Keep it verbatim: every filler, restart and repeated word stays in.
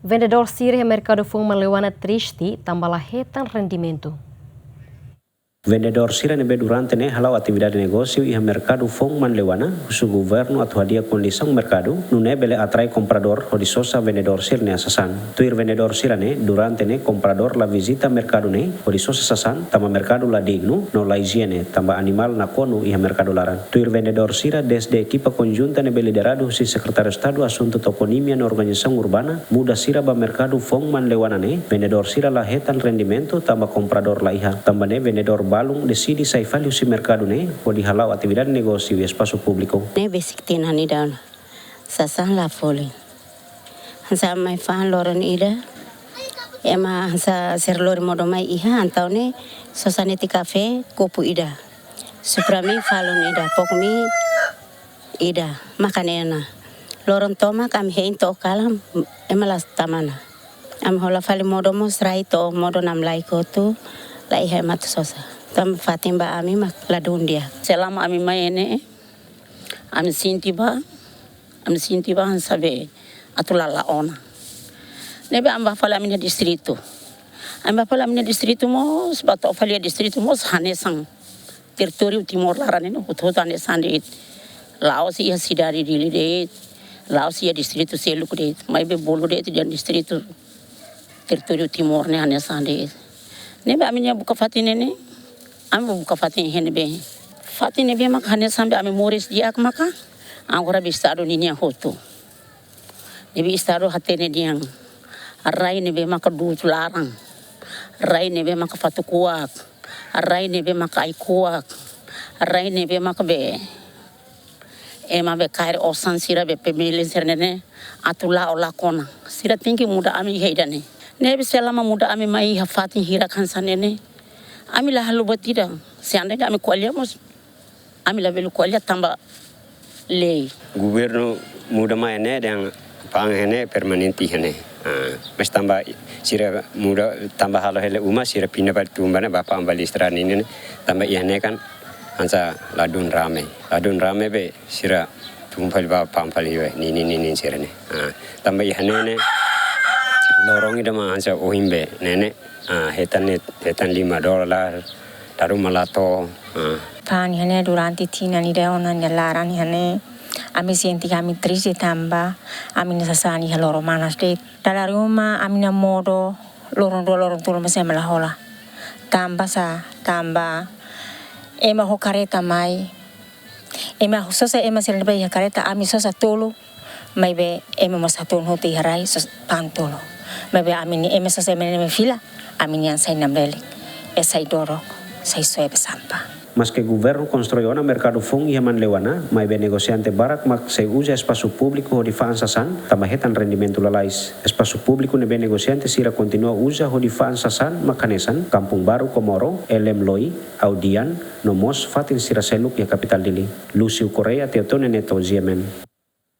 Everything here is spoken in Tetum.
Vendedór sira iha merkadu foun Manleuana triste tanba la hetan rendimentu. Vendedór sira ne'ebé durante ne'e hala'o atividade negósiu iha merkadu foun Manleuana husu governu atu hadi'a kondisaun merkadu nune'e bele atrai kompradór hodi sosa vendedór sira-nia sasán. Tuir vendedór sira-ne'e, durante ne'e kompradór la vizita merkadu ne'e hodi sosa sasán tanba merkadu la dignu no la ijiene tanba animál nakonu iha merkadu laran. Tuir vendedór sira, dezde ekipa konjunta ne'ebé lideradu husi Sekretáriu Estadu Asuntu Toponímia no Organizasaun Urbana, muda sira ba merkadu foun Manleuana ne'e, vendedór sira la hetan rendimentu tanba kompradór la iha. Tanba ne'e vendedór balun deside sai fali husi merkadu ne'e hodi hala'o atividade negósiu iha espasu públiku. Ne'e besik tinan ida ona. Sasán la folin. Hanesan mai fa'an loron ida. Ema hanesan sira lori modo mai iha, entaun ne'e sosa neti kafé kopu ida. Supra mi falun ida, pok mi ida, maka ne'e ona. Loron tomak ami hein to'o kalan, ema la tama ona. Ami hola fali modo mós rai to'o modo namlaik hotu, la iha ema atu sosa. Tanba fatin ba ami mak ladún di'ak. Selama ami mai ne'e, ami sente ba, ami sente ba hanesan be atu la'o ona. Ne'ebé ami bá fali ami-nia distritu. Ami bá fali ami-nia distritu mós, bá to'o fali distritu mós hanesan. Territóriu Timor laran ne'e hotu-hotu hanesan de'it. La'ós iha sidade Dili de'it, la'ós iha distritu seluk de'it, maibé bolu de'it iha distritu territóriu Timor ne'e hanesan de'it. Ne'ebé ami-nia buka fatin ne'e, ami buka fatin iha ne'ebé. Fatin ne'ebé mak hanesan be ami moris di'ak maka, agora be Estadu ninia hotu. Ne'ebé Estadu hatene dehan, rai ne'ebé maka du'ut laran, rai ne'ebé maka fatuk kuak, rai ne'ebé maka ai kuak, rai ne'ebé maka be ema be kaer osan sira be pemilin sira ne'e atu la'o lakon ona. Sira tenke muda ami iha ida-ne'e. Ne'ebé selama muda ami mai iha fatin hirak hanesan ne'e, ami la halo buat ida. Seandainya ami ko'alia mós, ami labele ko'alia tanba lei. Governu muda mai ne'e dehan fa'an iha ne'e permanente iha ne'e. Ah, mas tanba sira muda tanba halo hela uma sira pinda ba tun ba ne'e ba fa'an ba estrada ninin ne'e. Tanba iha ne'e kan hanesan ladún rame. Ladún rame be sira tun fali ba fa'an fali be ninin ninin sira ne'e. Ah, tanba iha ne'e ne'e lorong ida mak hanesan ohin be ne'e ne'e. Ah, hetan ne'e, hetan lima dolar, daru malato. Ah. Fa'an iha ne'e durante tinan ida ona nia laran iha ne'e. Ami sente ami triste tanba ami-nia sasán iha loron manas de'it. Dala ruma ami-nia modo loron rua loron tolu mós ema la hola. Tanba sá, tanba ema ho karreta mai. Ema sosa ema sira ne'ebé iha karreta, ami sosa tolu. Maibé ema mós hatún hotu iha rai sosa fa'an tolu. Maibé ami-nia ema sosa ema ne'e fila, ami-nian sai namlelek, e sai dorok, sai soe be sampah. Maske governu konstrui ona merkadu foun iha Manleuana, maibé negosiante barak mak sei uza espasu públiku hodi fa'an sasán, tanba hetan rendimentu lalais. Espasu públiku ne'ebé negosiante sira kontinua uza hodi fa'an sasán mak hanesan Kampung Baru Comoro, Elem Loi, Audian, no mós fatin sira seluk iha kapitál Dili. Lúcio Correia, Teotone Neto, G M N.